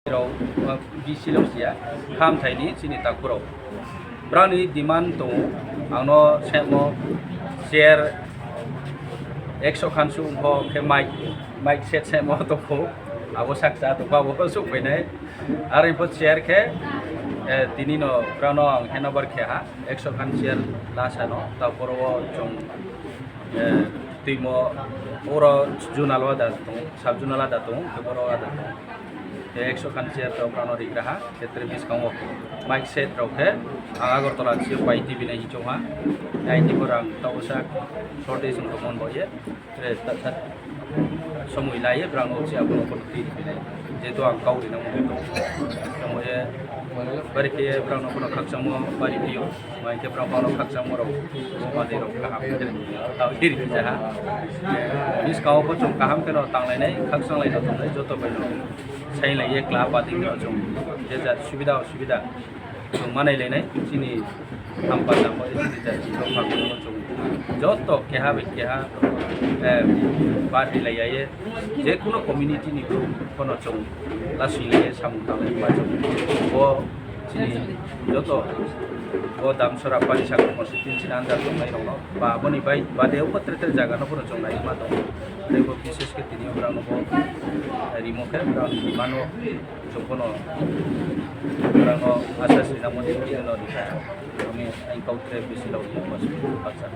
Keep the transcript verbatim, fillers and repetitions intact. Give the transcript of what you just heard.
rok, uh, B C rok siya, khamthaini chini takhurok. Brani demand tongo, angno semo chair ekso khan su wngkho, khe mic, mic set semo tongkho, abo saksa tongkho, abo suk phainai. Aro info chair khe, eh, tini no brano ang handover khe ha, ekso khan chair lasa no, ta poro o chwng, eh, twimo oro zonal o da tong, sub zonal o da tong, khe boro o da tong. Te ekso khan chair rok rano rigraha, khetre biskango mic set rok khe ang Agartala se pai T V nai hichong ha. Ai ni borang tau sa shortage wng tongmon bo ye. Tre ta ta somoi lai ye brang no se abono kono twi rikhi nai. Jehetu ang kau rina mo to. Tamo ye bari khe brang no kono khakchangmo bari tio. Mai khe brang kono khakchangmo rok bo ma de rok kaham khe tau iri jaha. Biskango bo chwng kaham khe no tang lai nai, khakchang lai no tong lai joto bai no. Sai lai ye kla pati no chwng je jat subida osubida chwng manai lai nai chini hampa jangbo chini jat chini bopha no chwng joto keha bai keha, eh, party lai ya ye je kuno community ni group kono chwng la sui lai ye samung tang lai ma chwng bo chini joto bo Damsora Parisak constituency ni under tongnai rok no ba aboni bai bade o tre tre jaga no bono chwng nai ma tong. Tei bo bishesh khe tini brang no bo rimo khe brang ni mano chwng bono brang no asa sina mo de no di kha. Ami ai kau tre bisi rok ni mas baksa.